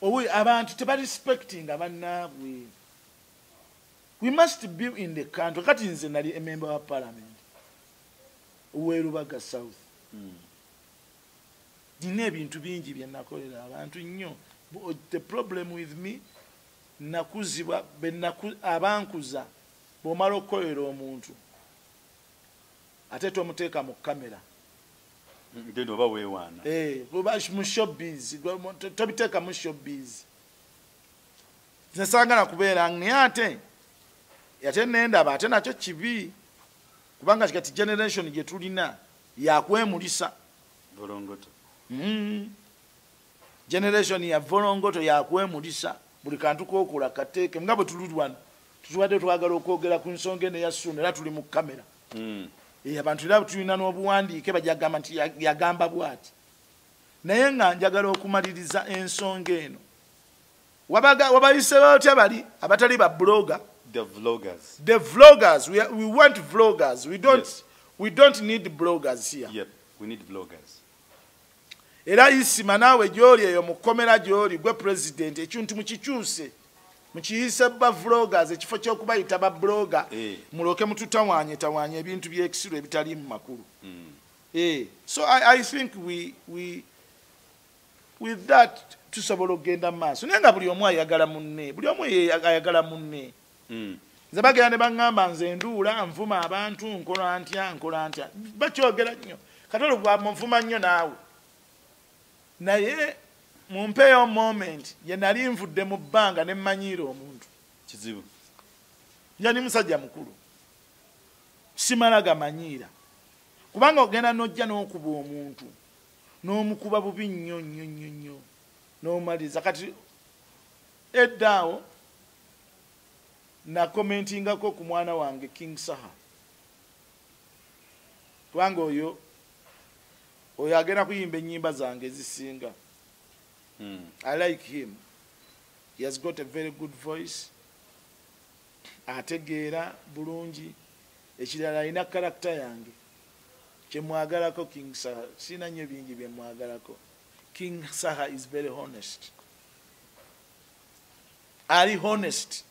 Owe abantu tebarespectinga bannaabwe. We must be in the country. Kati nze nali member wa parliament ow'e Lubaga South. Nina ebintu bingi bye nakolera abantu nnyo. The problem with me, nakuzibwa abankuza, bw'omala okukolera omuntu ate tomuteeka mu kamera. Then oba weewaana. Oba mu showbiz, tobiteeka mu showbiz. Nze saagala kubeera naye ate nendaba ate nakyo kibi, kubanga kati generation gye tulina yakwemulisa. Volongoto. Generation ya volongoto yakwemulisa, buli kantu kokola kateeke. Nga bwe tuli wano, tutubadde twagala okwogera ku nsonga eno eya Ssuuna, era tuli mu kamera. Abantu era tulina n'obuwandiike, bajja kugamba nti yagamba bw'ati. Naye nga njagala okumaliriza ensonga eno. Wabayise batya bali abatali ba blogger? The vloggers. The vloggers. We want vloggers. We don't, we don't need bloggers here. Yep, we need vloggers. Era Isima, naawe gy'oli eyo mu kkomera gy'oli, gwe president, ekintu mukikyuse, mukiyise ba vloggers ekifo ky'okubayita ba blogger. Mulooke mututawaanye tawaanye ebintu by'ekisiru ebitali mu makulu. So I think we with that tusobola okugenda mu maaso, naye nga buli omu ayagala munne, buli omu ayagala munne. Nze bagenda ne baŋŋamba nze nduula, nvuma abantu, nkola ntya, nkola ntya, bakyogera nnyo. Kati olwo bwamunvuma nnyo naawe, naye mumpeeyo moment ye nali nvudde mu bbanga ne mmanyiira omuntu. Kizibu. Nja ni musajja mukulu, simala gamanyiira, kubanga ogenda n'ojja n'okuba omuntu n'omukuba bubi nnyo nnyo nnyo nnyo n'omaliriza. Kati eddaawo nakomentingako ku mwana wange King Saha, kubanga oyo agenda kuyimba ennyimba zange ezisinga. I like him. He has got a very good voice, ategeera bulungi. Ekirala, alina character yange. Kyemwagalako King Saha, sina nnyo bingi byemwagalako. King Saha is very honest, ali honest.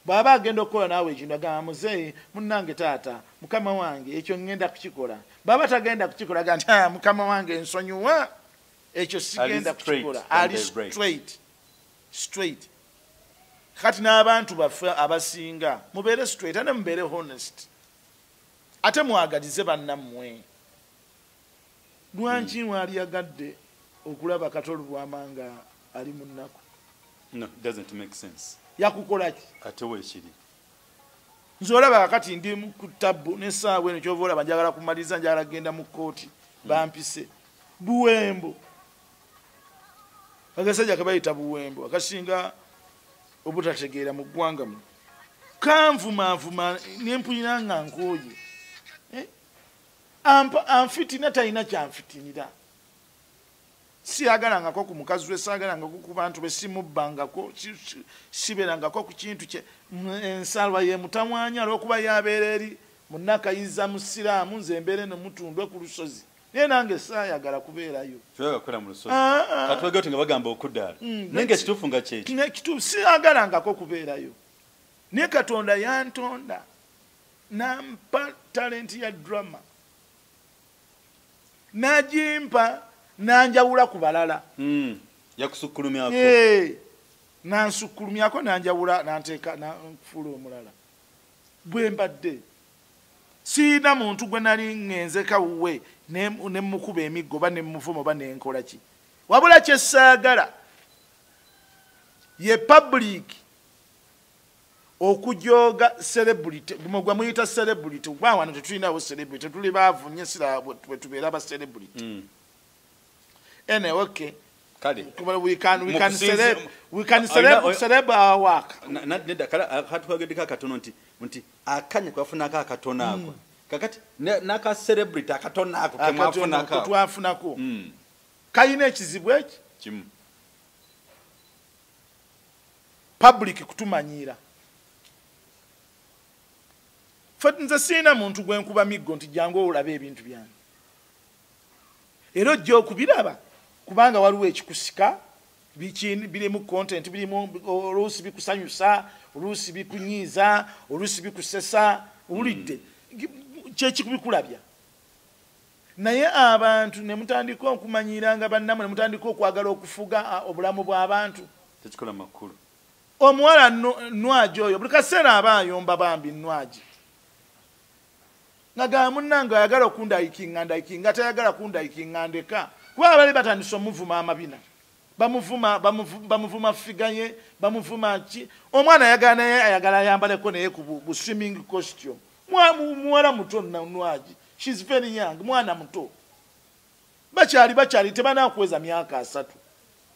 Bw'aba agenda okukola naawe ekintu, agamba, "Muzeeyi munnange, taata, mukama wange, ekyo ŋŋenda kukikola." Bw'aba tagenda kukikola, aga nti, "Ah, mukama wange, nsonyiwa, ekyo sigenda kukikola." Ali straight straight. Kati n'abantu baffe abasinga, mubeere straight ate mubeere honest, ate mwagalize bannammwe. Lwaki mwaliyagadde okulaba Kato Lubwama nga ali mu nnaku? No, it doesn't make sense. Yakukola ki? Ate weekiri. Nze olaba kakati ndi ku tabbu n'essaawa eno, kyova olaba njagala kumaliriza, njagala kugenda mu kkooti. Bampise Buwembo, akasajja kebayita Buwembo akasinga obutategeera mu ggwanga muno, kanvumanvuma nempulira nga nkooye. Anfitina, talina kyanfitinira. Siyagalangako ku mukazi we, saagalangako ku bantu be, simubbangako, siberangako ku kintu kye. Ensalwa ye mutamwanya olwokuba yabeera eri munakayiza musiraamu, nze embeera eno mutundwe ku lusozi, naye nange saayagala kubeerayo. Toyagala mu lusozi. Ah, ah. Katwege nga bagamba okuddaala. Naye nga ekituufu nga kyekyo. Ekituufu siyagalangaako kubeerayo, naye Katonda yantonda nampa talenti ya drama, nagimpa nanjawula ku balala. Yakusukkulumyako. Nansukkulumyako, nanjawula, nanteeka nanfuula omulala bwe mbadde. Siina muntu gwe nali ŋŋenzeka wuwe ne mukuba emiggo oba ne muvuma oba nenkola ki. Wabula kyesaagala ye public okujooga celebrity gwe muyita celebrity, kuba wano tetulinawo celebrity, tuli baavu nnyo, sira bwe tubeera ba celebrity. Anyway, okay. Kale. We can celeb our work. Nedda, kale katwageddeko akatono nti akanya kwafunako akatono ako. Kakati n'aka celebrity akatono ako kemwafunako ako. Twafunako kalina ekizibu eki Kimu. Public kutumanyiira fe. Nze siina muntu gwe nkuba miggo nti jangu olabe ebintu byange, era ojja okubiraba kubanga waliwo ekikusika. Birimu content, birimu oluusi bikusanyusa, oluusi bikunyiiza, oluusi bikusesa, owulidde kyekikubikulabya. Naye abantu ne mutandika okumanyiranga bannammwe, ne mutandika okwagala okufuga obulamu bw'abantu. Tekikola makulu. Omuwala Nwagi oyo buli kaseera aba ayomba bambi Nwagi. Nga munnange ayagala okundayikinga ndayikinga, tayagala kundayikinga ndeka. Kuba abali batandise omuvuma amabina. Bamuvuma figure ye, bamuvuma ki. Omwana ayagala naye ayagala ayambaleko naye ku bu swimming costume. Muwala muto Nwagi. She's very young, mwana muto. Bakyali tebanakuweza myaka 3.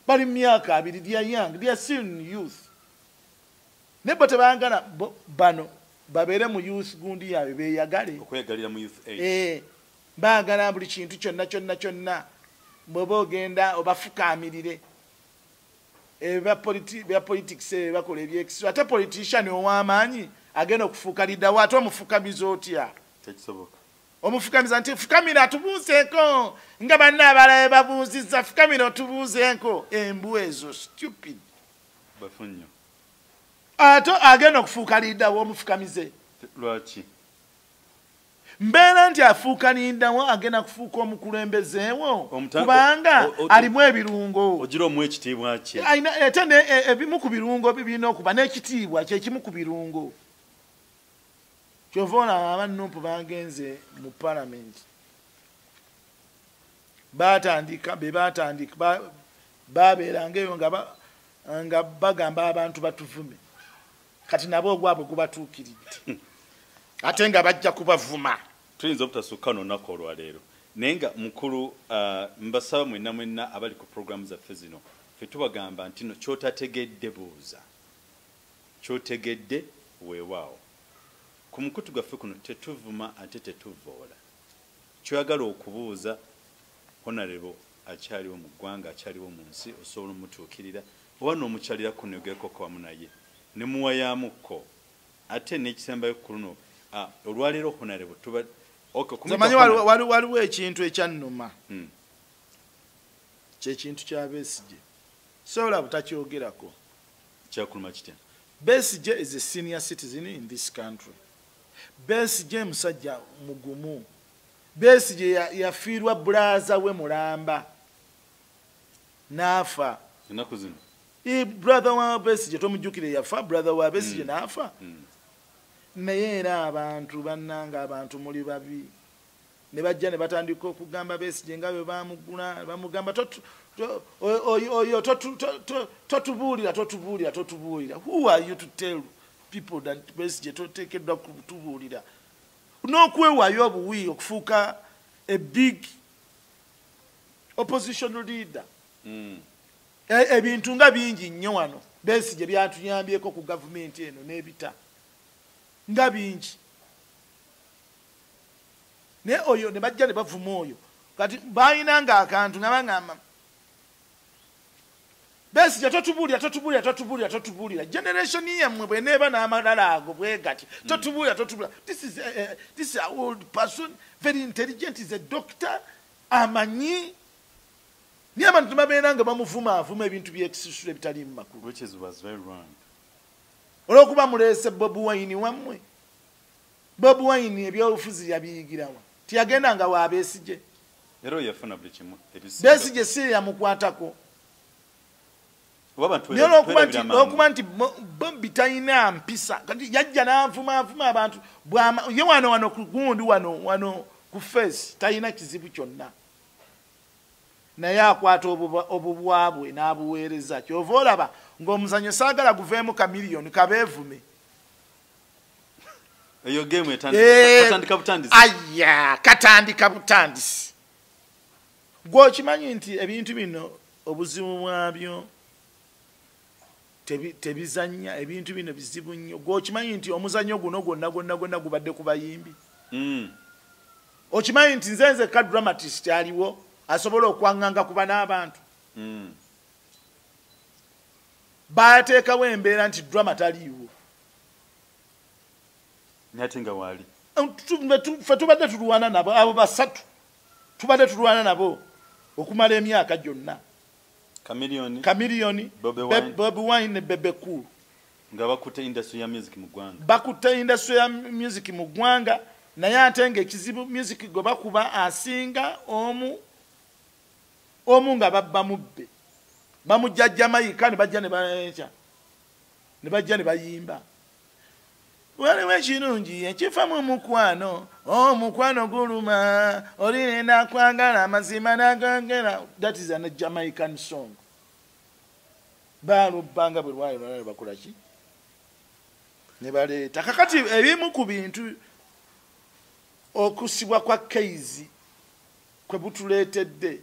Bali myaka 2, they are young, they are still in youth. Nebo tebangana bano babeere mu youth gundi yaabwe beeyagale. Okweyagalira mu youth age. Baagala buli kintu kyonna kyonna kyonna. Bw'oba ogenda obafukaamirire. Ebya politics bakola ebyekisiru. Ate politician ow'amaanyi agenda okufuuka leader we, ate omufukamiza otya? Tekisoboka. Omufukamiza nti fukamira atubuuzeeko nga banna abalala babuuzizza, fukamira otubuuzeeko. Embwa ezo stupid. Bafu nnyo. Ate agenda okufuuka leader we omufukamize. Lwaki? Mbeera nti afuuka leader we agenda kufuuka omukulembezeewo kubanga alimu ebirungo. Ogira omuwa ekitiibwa kye. Ate ebimu ku birungo birina okuba n'ekitiibwa kye kimu ku birungo. Kyova olaba abannumpu bagenze mu palamenti. Batandika be batandika babeeranga eyo nga bagamba abantu batuvume. Kati nabo ogwabwe gubatuukiridde. Ate nga bajja kubavuma. Tuyinza obutasukka n'olunaku olwaleero. Naye nga mukulu mbasaba mwenna mwenna abali ku programu zaffe zino, ffe tubagamba nti no ky'otategedde buuza, ky'otegedde weewaawo. Ku mukutu gwaffe kuno tetuvuma ate tetuvoola. Ky'oyagala okubuuza Honorable akyaliwo mu ggwanga, akyaliwo mu nsi, osobola omutuukirira oba n'omukyalira kuno yogereko wamu naye ne muwayamukko. Ate n'ekisembayo ku luno olwaleero Honorable tuba Zamanyi waliwo ekintu ekyannuma. Kyekintu kya Besigye. Sobola butakyogerako. Kyakuluma kitya? Besigye is a senior citizen in this country. Besigye musajja mugumu. Besigye yafiirwa brother we mulamba. N'afa. Ennaku zino. Brother wa Besigye tomujjukire yafa, brother wa Besigye n'afa. Naye era abantu bannanga abantu muli babi. Ne bajja ne batandika okugamba Besigye nga bwe bamugula, bamugamba oyo totubuulira, totubuulira, totubuulira. Who are you to tell people that Besigye toteekeddwa kutubuulira? N'okwewaayo obuwi okufuuka a big opposition leader. Ebintu nga bingi nnyo wano Besigye byatuyambyeko ku gavumenti eno n'ebita nga bingi. Naye oyo ne bajja ne bavuma oyo. Kati balina akantu nga bagamba Besigye totubuulira, totubuulira, totubuulira, totubuulira. Generation yammwe bw'eneeba n'amalala ago bwe gati. Totubuulira, totubuulira. This is an old person, very intelligent, is a doctor, amanyi. Naye abantu tebabeera nga bamuvuma avuma ebintu by'ekisusu ebitaliimu makulu. Which was very wrong. Olw'okuba muleese Bobi Wine wammwe. Bobi Wine ebyobufuzi yabiyigirawa. Tiyagendanga wa Besigye. Era oyo yafuna buli kimu. Besigye si yamukwatako. Naye olw'okuba nti Bobi talina mpisa. Kati yajja n'avuma avuma abantu. Ye wano ku gundi wano ku face talina kizibu kyonna. Naye akwata obubwabwe n'abuweereza. Ky'ova olaba ng'omuzannyo saagala guveemu Chameleone kabeevume. Eyo game etandika butandisi. Aya, katandika butandisi. Gwe okimanyi nti ebintu bino obuzibu bwabyo tebizannya, ebintu bino bizibu nnyo. Gwe okimanyi nti omuzannyo guno gwonna gwonna gwonna gubadde ku bayimbi. Okimanyi nti nze nzekka dramatist aliwo asobola okwaŋŋanga kuba n'abantu. Baateekawo embeera nti drama taliiwo. Naye nga waali. Ffe tubadde tulwana nabo, abo basatu tubadde tulwana nabo okumala emyaka gyonna. Chameleone, Bobi Wine ne Bebe Cool. Nga bakutte industry ya music mu ggwanga. Bakutte industry ya music mu ggwanga, naye ate ng'ekizibu music gwe bakuba asinga omu nga babba mubbe. Bamujja Jamaica ne bajja ne baecha. Ne bajja ne bayimba. Waliwo ekirungi ekifa mu mukwano, omukwano guluma, olina kwagala amazima nagongera. That is a Jamaican song. Baalubbanga bwe lwali lwali bakola ki? Ne baleeta. Kakati ebimu ku bintu okusibwa kwa Keizi kwe butuleetedde,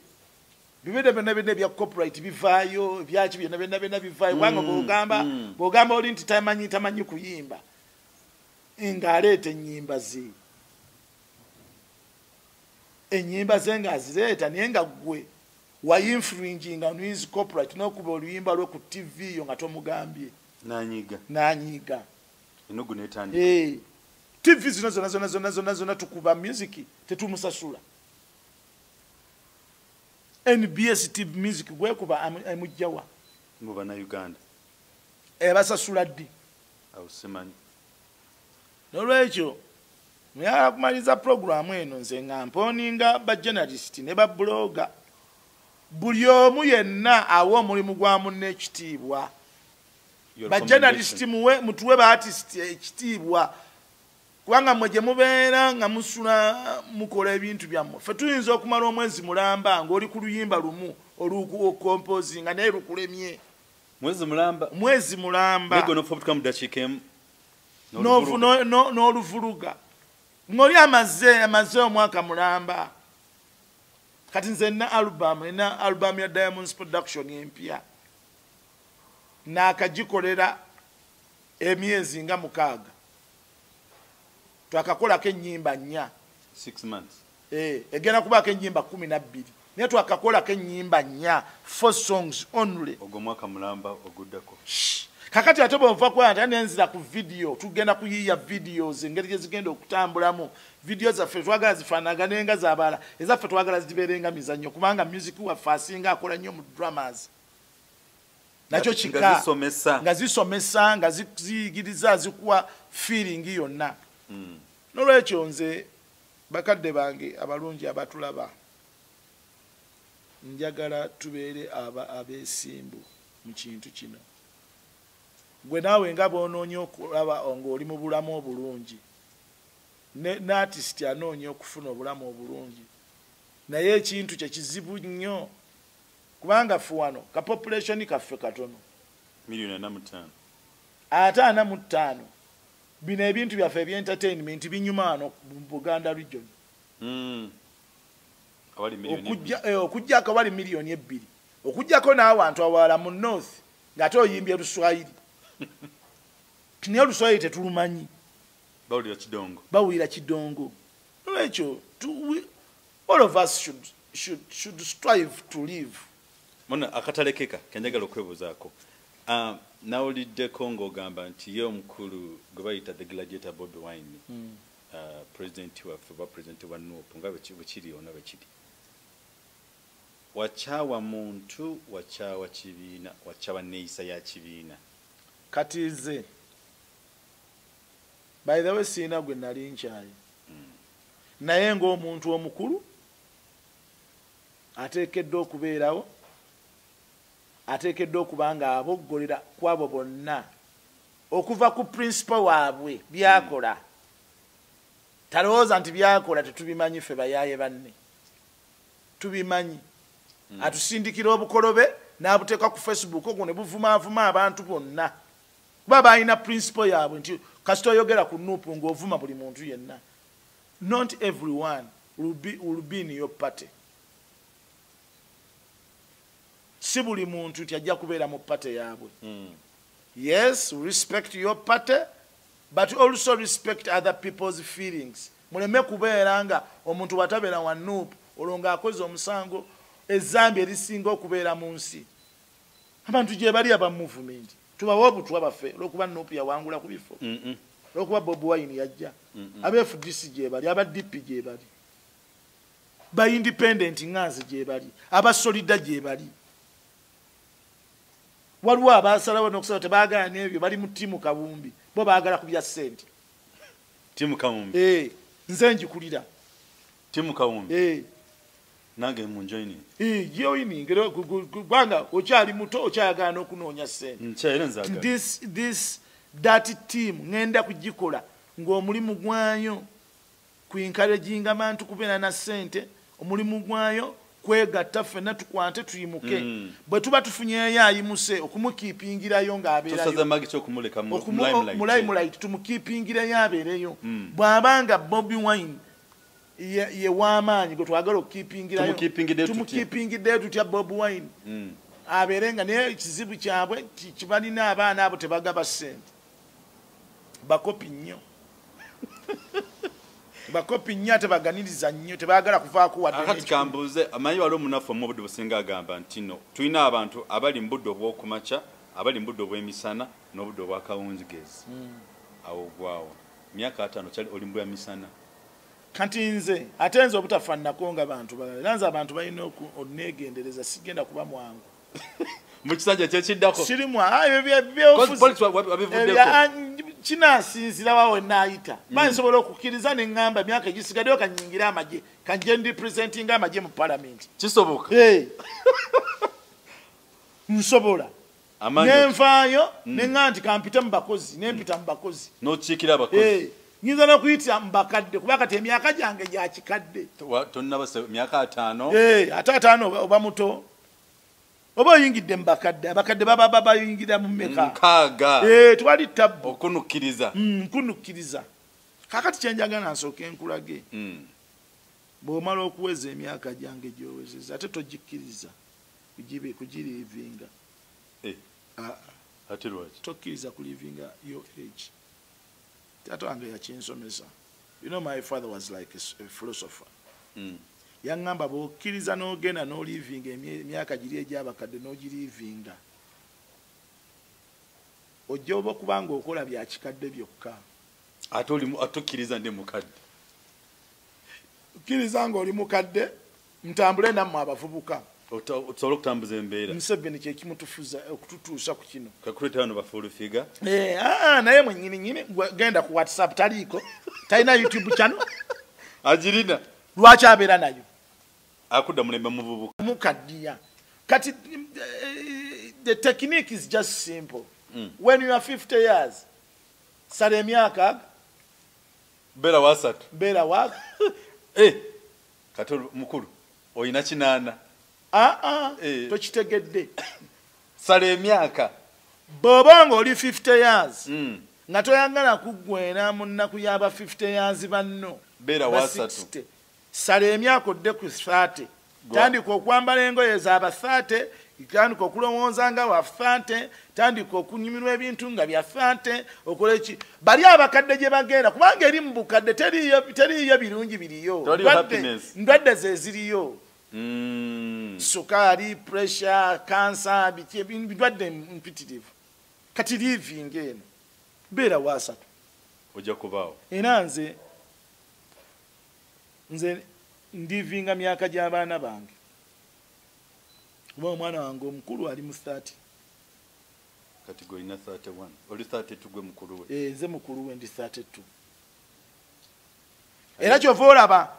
bibedde byonna byonna ebya copyright bivaayo, ebyaki byonna byonna byonna bivaayo. Kubanga bw'ogamba oli nti tamanyi kuyimba, ng'aleeta ennyimba ze. Ennyimba ze ng'azireeta, naye nga ggwe wa-infringinga on his copyright n'okuba oluyimba lwe ku TV yo nga tomugambye. N'anyiga. Ennugu n'etandika. TV zino zonna zonna zonna zonna zonna tukuba music tetumusasula. NBS TV music gwekuba emujjawa. Mu bannayuganda. Ebasasula ddi? Awo simanyi. N'olwekyo muyagala kumaliza puroguramu eno, nze nga mponinga ba journalist ne ba blogger, buli omu yenna awa omulimu gwa munne ekitiibwa. Ba journalist mutuwe ba artist ekitiibwa, kubanga mmwe gye mubeera nga musula mukola ebintu byammwe. Ffe tuyinza okumala omwezi mulamba ng'oli ku luyimba lumu olukompozinga naye lukulemye. Mwezi mulamba. Mwezi mulamba. Naye gwe n'ofubutuka mu ddakiika emu. N'oluvuluga. Ng'oli amaze omwaka mulamba. Kati nze nina album ya Diamonds Production empya. Naakagikolera emyezi nga 6. Twakakolako ennyimba 4. 6 months. Egenda kubaako ennyimba 12. Naye twakakolako ennyimba 4, 4 songs only. Ogwo mwaka mulamba oguddako. Kakati ate bw'ova ku ate nenzira ku video, tugenda kuyiiya videos engeri gye zigenda okutambulamu. Video zaffe twagala zifaanagane nga z'abalala, ezaffe twagala zibeere nga mizannyo, kubanga music waffe asinga akola nnyo mu dramas. Nakyo kika. Nga zisomesa, nga ziyigiriza, zikuwa feeling yonna. N'olwekyo nze bakadde bange abalungi abatulaba, njagala tubeere abeesimbu mu kintu kino. Gwe naawe nga bw'onoonya okulaba ng'oli mu bulamu obulungi, ne artist anoonya okufuna obulamu obulungi, naye ekintu kye kizibu nnyo, kubanga ffe wano ka population kaffe katono. 45 Ate 45. Bino ebintu byaffe eby'entertainment binyuma wano mu Buganda region. Okuggyako awali 2 million. Okuggyako n'awantu awalala mu North ng'ate oyimbye Luswayiri. Naye Oluswayiri tetulumanyi. Bawulira kidongo. Bawulira kidongo. N'olwekyo all of us should strive to live. Mona akatalekeka kenjagala okwebuuzaako. Nawuliddeko ng'ogamba nti ye omukulu gwe bayita the Gladiator Bobi Wine, president waffe oba president wa NUP nga bwe kiri ona bwe kiri. Wakyawa muntu, wakyawa kibiina, wakyawa neeyisa ya kibiina. Kati nze by the way sirina gwe nali nkyaye. Naye ng'omuntu omukulu ateekeddwa okubeerawo, ateekeddwa okuba nga aboggolera ku abo bonna okuva ku principal waabwe byakola. Talowooza nti byakola tetubimanyi ffe bayaaye banne. Tubimanyi. Atusindikira obukolobe n'abuteeka ku Facebook ogwo ne buvumaavuma abantu bonna. Kuba balina principal yaabwe nti kasita oyogera ku NUP ng'ovuma buli muntu yenna. Not everyone will be in your party. Si buli muntu nti ajja kubeera mu party yaabwe. Yes, respect your party, but also respect other people's feelings. Muleme kubeera nga omuntu bw'atabeera wa NUP olwo ng'akoze omusango ezambi erisinga okubeera mu nsi. Abantu gye bali aba movement tubawe obutwa baffe olw'okuba NUP yawangula ku bifo, olw'okuba Bobi Wine yajja, aba FDC gye bali, aba DP gye bali, ba independent nganze gye bali, aba solida gye bali. Waliwo abasalawo n'okusalawo tebaagala n'ebyo, bali mu ttiimu Kawumbi, bo baagala ku bya ssente. Ttiimu Kawumbi? Nze njikulira. Ttiimu Kawumbi? Nange mu joining. Joining kubanga okyali muto, okyayagala n'okunoonya ssente. Nkyayera nzaagala. This that team ngenda kugikola ng'omulimu gwayo ku encouraginga bantu kubeera na ssente, omulimu gwayo kwegatta ffenna tukwate tuyimuke. Bwe tuba tufunyeeyo ayimuse okumukiipingirayo ng'abeerayo. Mu limelight tumukiipingireyo abeereyo. Bw'abanga Bobi Wine ye w'amaanyi gwe twagala okukiipingirayo, tumukiipingiddeyo tutya Bobi Wine abeere nga, naye ekizibu kyabwe kibalina abaana abo tebagaba ssente, bakopi nnyo, bakopi nnyo ate baganiriza nnyo, tebaagala kuvaako wadde. Akati kambuuze, amanyi wali omunafu omu obudde businga agamba nti no tulina abantu abali mu budde obw'okumakya, abali mu budde obw'emisana n'obudde obwakawungezi. Awo gwawo myaka 50 kyali oli mu bwa misana. Kati nze ate nze obutafaananako nga bantu balala, era nze abantu balina oneegendereza, sigenda kuba mwangu. Mu kisanja kyekiddako sirimu kinasinzira wawe naayita nsobola okukkiriza ne ŋŋamba emyaka egisigaddeyo kanyingire amagye, kanje ndi presentinga amagye mu palamenti. Kisoboka? Nsobola nenfaayo ne ŋŋamba nti kampite mu bakozi, nempita mu bakozi. N'okiikira abakozi. Nyinza n'okuyitira mu bakadde kuba kati emyaka gyange gya kikadde. Tonnaba myaka 50. Ate 50 oba muto, oba oyingidde mu bakadde. Abakadde baba bayingira mu mmeka? 60. Twali tabbu. Okunukkiriza. Nkunukkiriza. Kakati kyenjagala nsooke nkulage, bw'omala okuweza emyaka gyange gy'owezezza, ate togikkiriza kugiriivinga. Ate lwaki? Tokkiriza kulivinga your age. Taata wange yakinsomesa. You know, my father was like a philosopher. Yaŋŋamba bw'okkiriza n'ogenda n'olivinga emyaka giri egy'abakadde n'ogirivinga, ojja oba okubanga okola bya kikadde byokka. Ate atokkiriza ndi mukadde. Kkiriza ng'oli mukadde, ntambule nammwe abavubuka. Osobole okutambuza embeera. Museveni kyekimutufuza okututuusa ku kino. Kakuleeta bano bafuulufiga. Naye mwennyini nyini genda ku WhatsApp taliiko, talina YouTube channel. Agirina. Lwaki abeera nayo? Akudda mulembe muvubuka. Mukaddiya. Kati the technique is just simple. When you are 50 years, sala emyaka. Beera wasatu. Beera wa Kati mukulu oyina 80. Tokitegedde. Sala emyaka. Bw'oba ng'oli 50 years nga toyagala kuggwera mu nnaku y'aba 50 years banno, beera wasatu. Sala emyaka odde ku 30, tandika okwambala engoye z'aba 30, tandika okulowooza nga wa 30, tandika okunyumirwa ebintu nga bya 30, okola ki bali abakadde gye bagenda, kubanga eri mu bukadde teriiyo birungi biriyo, ndwadde ze ziriyo, sukaali, pressure, kansa, biki, bidwadde mpitirivu. Kati living eno beera wasatu. Ojja kubaawo. Era nze ndivinga myaka gy'abaana bange, kuba omwana wange omukulu ali mu 30. Kati gwe olina 31, oli 32, gwe mukulu we. Nze mukulu we, ndi 32. Era kyova olaba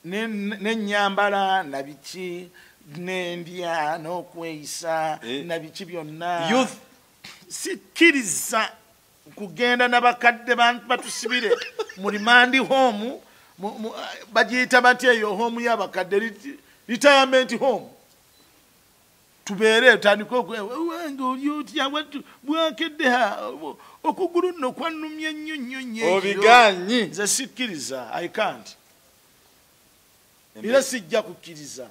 nenyambala nabiki, nendya n'okweyisa nabiki byonna. Youth. Sikkiriza kugenda n'abakadde batusibire mu remand home, bagiyita batya eyo home y'abakadde, retirement home. Tubeere tutandike wange oli otya, bwakedde, okugulu nno kwannumye nnyo nnyo nnyo. Obiganyi. Nze sikkiriza, I can't, era sijja kukkiriza.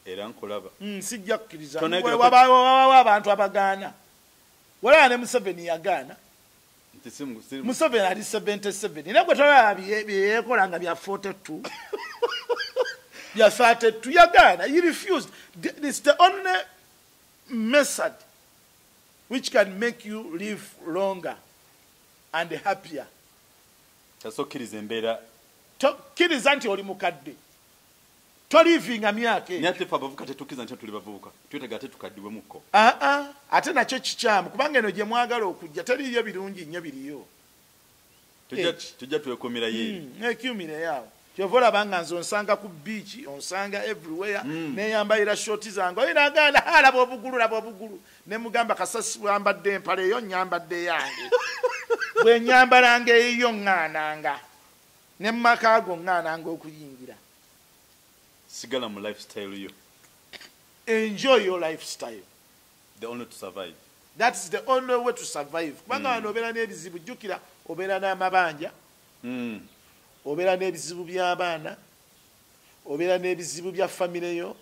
Era nkulaba. Sijja kukkiriza. Wabawo abantu abagaana, walaba ne Museveni yagaana. Museveni ali 77, era gwe tolaba byeyekola nga bya 42, bya 32. Yagaana, he refused. It's the only method which can make you live longer and happier. Tasokkiriza embeera. Tokkiriza nti oli mukadde. Tolivinga myaka eyo. Naye ffe abavubuka tetukkiriza nti tuli bavubuka, twetaaga ate tukaddiwemuko. Aa, ate nakyo kikyamu, kubanga eno gye mwagala okujja teriiyo birungi nnyo biriyo. Tujja twekumirayo eri. Ekyumireyo awo. Kyova olaba nga nze onsanga ku beach, onsanga everywhere, neyambalira short zange. Oyo nagamba, alaba obugulu, laba obugulu. Ne mugamba kasasi bwambadde empale eyo, nyambadde yange. Bwe nyambalanga eyo ŋŋaananga. Ne mu maka ago ŋŋaananga okuyingira. Sigala mu lifestyle yo. Enjoy your lifestyle. The only to survive. That's the only way to survive. Kubanga wano obeera n'ebizibu, jjukira obeera n'amabanja, obeera n'ebizibu by'abaana, obeera n'ebizibu bya famire yo,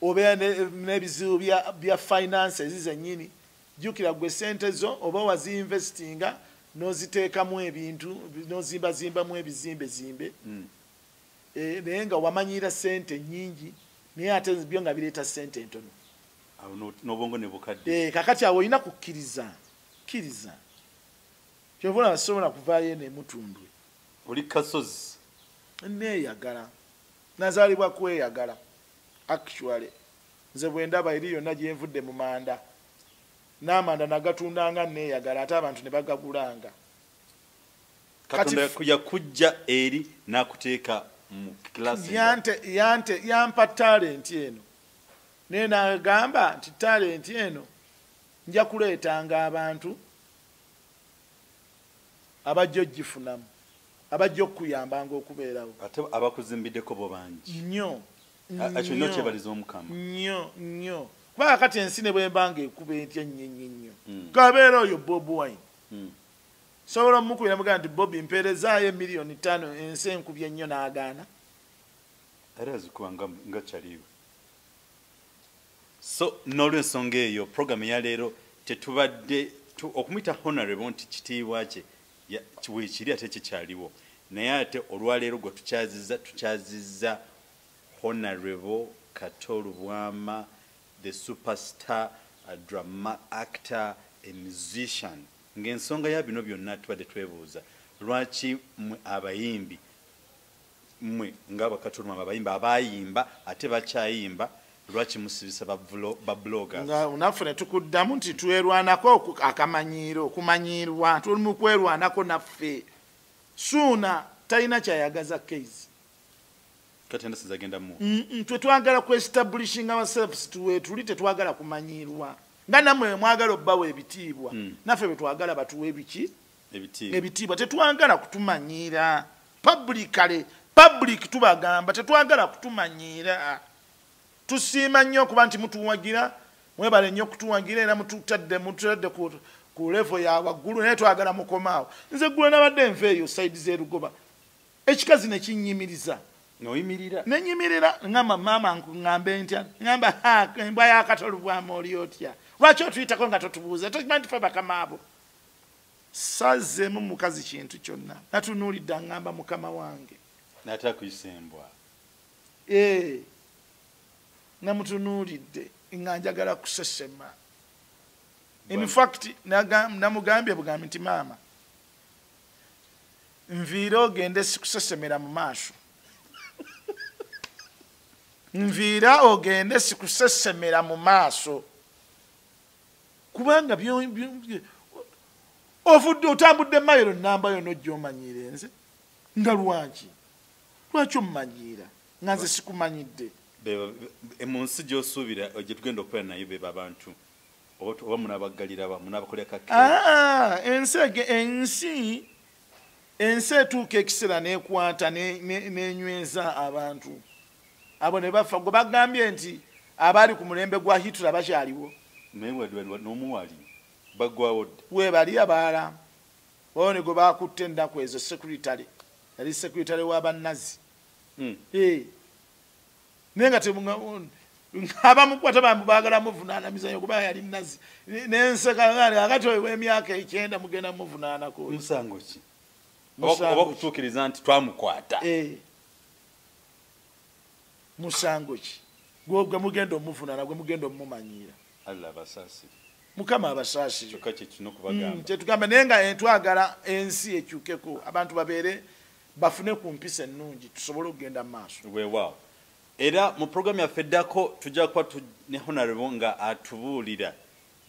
obeera n'ebizibu bya finances zennyini. Jjukira gwe sente zo oba waziinvestinga n'oziteekamu ebintu, n'ozimbazimbamu ebizimbezimbe. Naye nga wamanyira sente nnyingi, naye ate byo nga bireeta sente ntono. Awo n'obwongo ne bukadde. Kakati awo olina kukkiriza, kkiriza. Kyova olaba sobola kuvaayo eno emutundwe. Oli kasozi. Neeyagala. Nazaalibwa kweyagala. Actually, nze bwe ndaba eri yonna gye nvudde mu manda. N'amanda nagatundanga neeyagala, ate abantu ne bagagulanga. Katonda yakujja eri n'akuteeka mu class. Yampa talent eno. Naye n'agamba nti talent eno nja kuleetanga abantu abajja ogifunamu, abajja okukuyambanga okubeerawo. Ate abakuzimbiddeko bo bangi. Nnyo. Ekyo nnyo kyebaliza Omukama. Nnyo, nnyo. Kubanga kati ensi ne bwembanga ekuba etya nnyo nnyo nnyo. Kabeera oyo Bobi Wine. Sobola omukubira mugamba nti Bobi mpeerezaayo emiliyoni 5 ensi enkubye nnyo n'agaana. Era azikuba nga kyaliwe. So n'olwensonga eyo program ya leero tetubadde okumuyita honorable nti kitiibwa kye weekiri ate kikyaliwo, naye ate olwaleero gwe tukyazizza Honorable Kato Lubwama, the superstar, a drama actor, a musician. Ng'ensonga ya bino byonna tubadde twebuuza lwaki mmwe abayimbi, mmwe ng'abakato Lubwama abayimbi abayimba ate bakyayimba, lwaki musibisa ba bloggers? Nga naffe ne tukuddamu nti twerwanako akamanyiiro, okumanyiirwa, tuli mu kwerwanako naffe. Suuna talina kyayagaza case. Kati enda sinza agenda mu. Twe twagala ku establishing ourselves, tuli tetwagala kumanyiirwa. Nga nammwe mwagala obbawa ebitiibwa, naffe bwe twagala batuwe ebiki? Ebitiibwa. Ebitiibwa. Tetwagala kutumanyiira. Publicly, public tubagamba tetwagala kutumanyiira. Tusiima nnyo okuba nti mutuwagira, mwebale nnyo okutuwagira era mututadde ku level ya waggulu, naye twagala mukomaawo. Nze ggulo nabadde nva eyo side z'erugoba, ekikazi ne kinnyimiriza. N'oyimirira? Ne nnyimirira, ngamba maama nkuŋŋambe ntya? Ŋŋamba, ha, embwa ya Kato Lubwama oli otya? Lwaki otuyitako nga totubuuza? Tokimanyi nti ffe bakama abo? Sazzeemu mukazi kintu kyonna. Natunuulidde aŋŋamba mukama wange. N'ate akuyisa embwa. Namutunuulidde nga njagala kusesema. In fact, namugambye bugambi nti maama, nviire ogende sikusesemera mu maaso. Nviira ogende sikusesemera mu maaso. Kubanga ovudde otambudde mayiro namba yonna ojja omanyiire nze. Nga lwaki? Lwaki ommanyiira? Nga nze sikumanyidde. Mu nsi gy'osuubira gye tugenda okubeera nayo be babantu oba munabaggalira munabakolera kake? Ensi etuuka ekiseera n'ekwata n'enyweza abantu abo ne bafa. Gwe bagambye nti abaali ku mulembe gwa Hitler bakyaliwo. Naye n'omuwali baggwawo dda. Weebali abalala oyo ne gwe bakutte ennaku ezo, secretary, yali secretary w'abanazi. Naye nga abamukwata bambu baagala muvunaana mizanyo kuba yali nazi. Nenseka akati oyo w'emyaka 90 mugenda muvunaanako musango ki? Oba kutuukiriza nti twamukwata. Musango ki gwe mugenda omuvunaana, gwe mugenda omumanyira? Allah abasaasire. Mukama abasaasire. Kyokka kye tulina okubagamba. Kyetugamba, naye nga twagala ensi ekyukeko, abantu babeere bafune ku mpisa ennungi tusobole okugenda mu maaso. Weewaawo. Era mu programu yaffe eddako tujja kuba ne Honorable nga atubuulira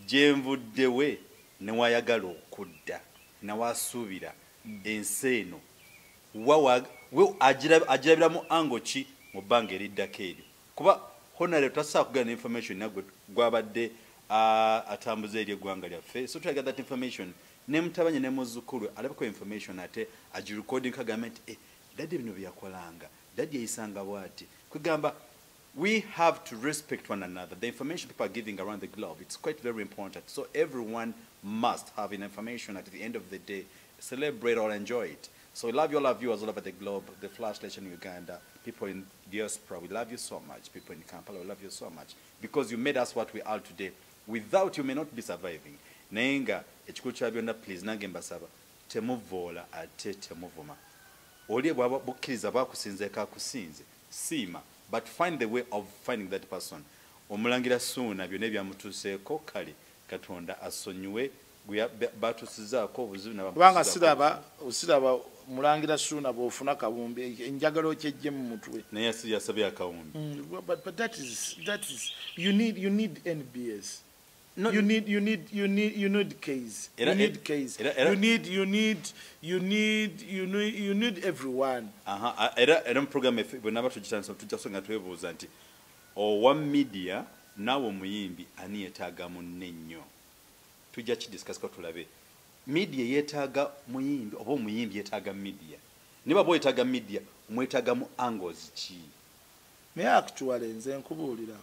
gyenvuddewe newayagala okudda, nawasuubira ensi eno agirabiramu ango ki mu bbanga eriddako eryo, kuba Honorable tasobola kugenda ne information nagwe gwabadde atambuza eri eggwanga lyaffe. So try get that information ne mutabanye ne muzzukulu alabeko information, ate agirecording agambe nti daddy bino byeyakolanga, daddy yayisanga bw'ati. Kwegamba we have to respect one another. The information people are giving around the globe, it's quite very important. So everyone must have an information at the end of the day, celebrate or enjoy it. So we love you, all our viewers all over the globe, the Flash Nation Uganda, people in diaspora, we love you so much. People in Kampala, we love you so much. Because you made us what we are today. Without you may not be surviving. Naye nga ekikulu kya byonna, please, nange mbasaba, temuvoola ate temuvuma. Oli bw'aba bukkiriza bwakusinzeeko akusinze, siima, but find the way of finding that person. Omulangira Suuna byonna ebyamutuuseeko, kale Katonda asonyiwe batuusizaako obuzibu. Kubanga siraba mulangira Suuna bw'ofuna kawumbi, enjagala okyejje mu mutwe. Naye yasabye akawumbi. But that is you need NBS. No, you need case. You need case. You need everyone. Aha, era mu program bwe naba tugitandisa tujja kusonga twebuuza nti owa media naawe omuyimbi ani yeetaaga munne nnyo. Tujja kidiscuss tulabe media yeetaaga muyimbi oba omuyimbi yeetaaga media. Ne baba yeetaaga media, omwetaaga mu angles ki? Naye actually nze nkubuulira,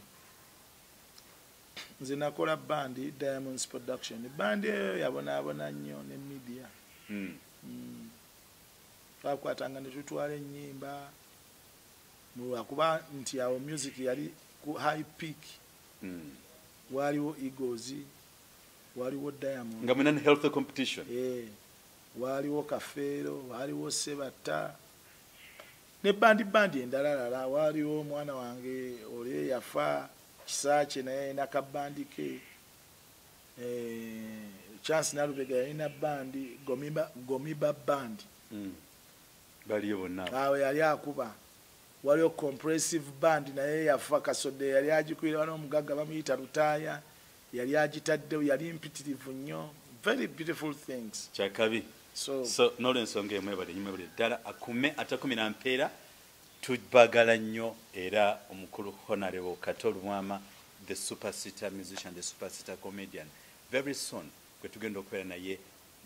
nze nakola bandi Diamonds Production. Bandi eyo yabonaabona nnyo ne media. Twakwatanga ne tutwala ennyimba lwakuba nti awo music yali ku high peak. Waliwo Eagles, waliwo Diamond. Nga mwina health competition. Waliwo Kafeero, waliwo Sebatta ne bandi endalalala. Waliwo omwana wange oli yafa Kisaakye, naye yalina kabandi ke. Chance Nalubega yalina bandi Gomiba bandi. Baliyo bonna. Awo yali akuba. Waliwo Compressive Band, naye yafa. Kasodde yali agikwira. Waliwo omugagga bamuyita Lutaaya, yali agitaddewo, yali mpitirivu nnyo. Very beautiful things. Kyakabi. So n'olwensonga emu, ebale nnyo, mwebale ddala. Akume atakumi mpeera, tubagala nnyo. Era omukulu Honorable Kato Lubwama, the superstar musician, the superstar comedian, very soon gwe tugenda okubeera naye.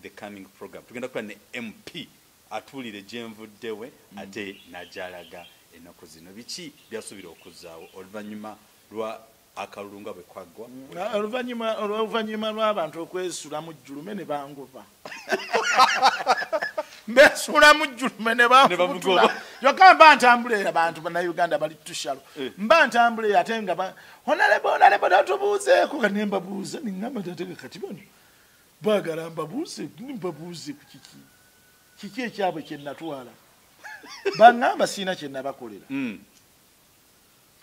The coming program tugenda kubeera ne MP atuulire gyenvuddewe ate najalaga ennaku zino biki byasuubira okuzzaawo oluvannyuma lwa akalulu nga bwe kwaggwa. Oluvannyuma lw'abantu okwesulamu jjulume ne bangoba, mbeesulamu jjulume ne banfubutula. Kyokka mba ntambula eyo, abantu bannayuganda bali tushalo. Mba ntambula eyo ate nga honorable, honorable, totubuuzeeko. Nga ne mbabuuza, neŋŋamba tatega kati bano baagala mbabuuze, mbabuuze ku kiki? Kiki ekyabwe kye natwala? Baŋŋamba siina kye nabakolera.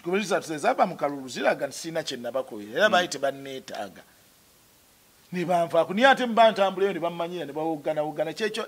Kuba ezava mu kalulu ziraga nti siina kye nabakolera, era baali tebanneetaaga ne banfaako. Naye ate mba ntambula eyo ne bammanyira ne bawogganawogana kyekyo.